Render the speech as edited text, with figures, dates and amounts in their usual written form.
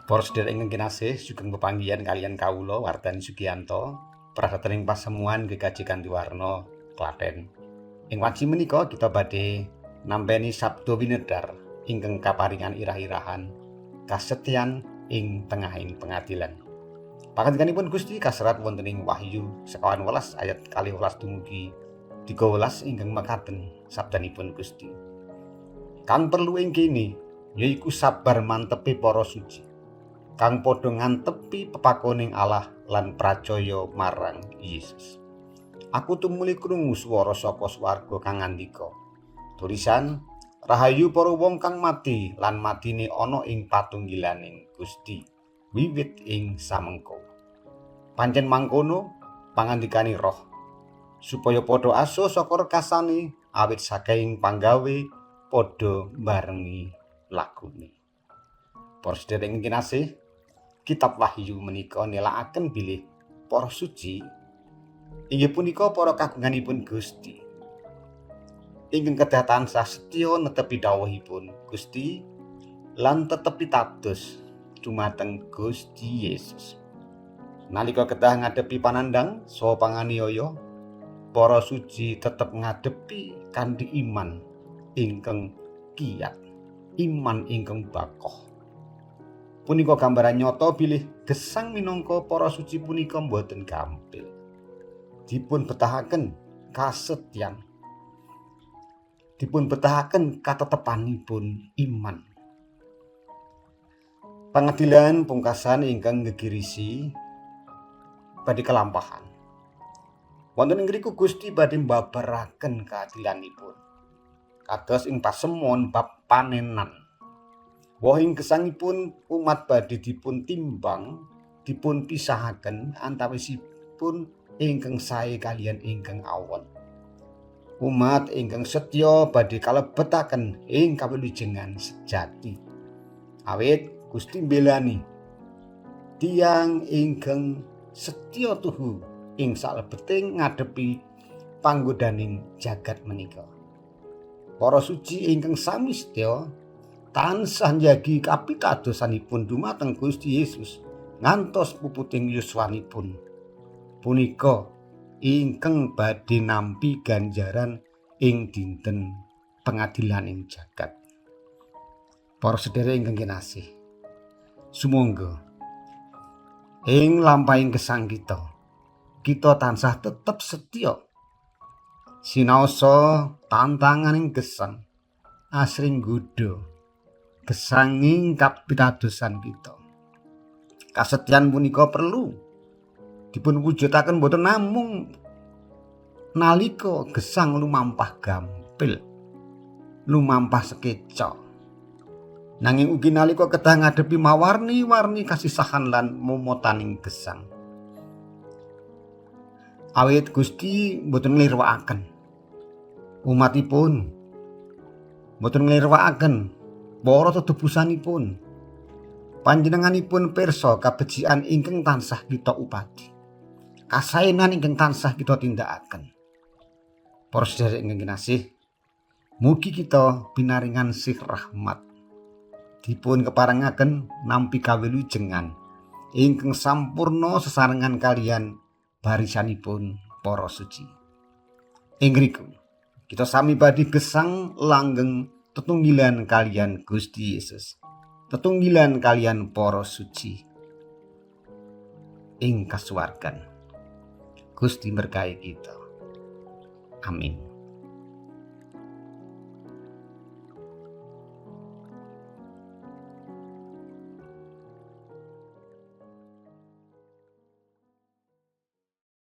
Para sedherek ingkang kinasih, sugeng pepanggihan kaliyan kawula Wardani Sugianto, prasataning pasemuan GKJ Kantiwarna, Klaten. Ing wanci menika kita badhe nampi sabda winedhar ingkang kaparingan irah-irahan kasetyan ing tengahing pengadilan. Pangandikanipun Gusti kaserat wonten ing Wahyu 19 ayat 12 dumugi 13 ingkang mekaten sabdanipun Gusti. Kang perlu ing kene yaiku sabar mantepi para suci, kang padha ngantepi pepakoning Allah lan pracaya marang Yesus. Aku tumuli krungu swara saka swarga kang ngandika, "Tulisan rahayu para wong kang mati lan matine ana ing patunggilaning Gusti wiwit ing samengko." Pancen mangkono pangandikane Roh, supaya padha aso saka rekasane awit saking panggawe padha barengi lakune. Para sedherek ingkang kinasih, Kitab Wahyu menika nelakaken bilih para suci inggih punika para kagunganipun Gusti ingkang kedah tansah setya netepi dawuhipun Gusti lan tetep pitados dumateng Gusti Yesus. Nalika kedah ngadepi panandhang saha panganiaya, para suci tetep ngadepi kanthi iman ingkang kiyat, iman ingkang bakoh. Punika gambaran nyata bilih gesang minangka para suci punika mboten gampil. Dipun betahaken kasetyan. Dipun betahaken katetepanipun iman. Pangadilan pungkasan ingkang gegirisi badhe kelampahan. Wonten ing ngriku Gusti badhe mbabaraken keadilanipun. Kados ing pasemon bab panenan. Wohing gesangipun umat badhe dipun timbang, dipun pisahaken antawisipun ingkang sae kaliyan ingkang awon. Umat ingkang setya badhe kalebetaken ing kawilujengan sejati. Awit Gusti mbelani tiyang ingkang setya tuhu ing salebeting ngadepi panggodaning jagat menika. Para suci ingkang sami setya tansah njagi kapitadosanipun dumateng Gusti Yesus ngantos puputing yuswanipun. Punika ingkang badhe nampi ganjaran ing dinten pengadilan ing jagat. Para sedherek ingkang kinasih, sumangga ing lampahing gesang kita, kita tansah tetep setya sinaosa tantanganing gesang asring nggodha gesanging kapitadosan kita. Kasetyan punika perlu dipun wujudaken boten namung nalika gesang lumampah gampil, lumampah sekeca, nanging ugi nalika kedah ngadepi mawarni-warni kasisahan lan momotaning gesang. Awit Gusti mboten nglirwakaken umatipun, mboten nglirwakaken para tetebusanipun. Panjenenganipun pirsa kabecikan ingkang tansah kita upadi, kasaenan ingkang tansah kita tindakaken. Para sedherek ingkang kinasih, mugi kita pinaringan sih rahmat, dipun keparengaken nampi kawilujengan ingkang sampurna sesarengan kaliyan barisanipun para suci. Ing ngriku kita sami badhe gesang langgeng tetunggilan kaliyan Gusti Yesus, tetunggilan kaliyan para suci ing kasuwargan. Gusti berkahi kita. Amin.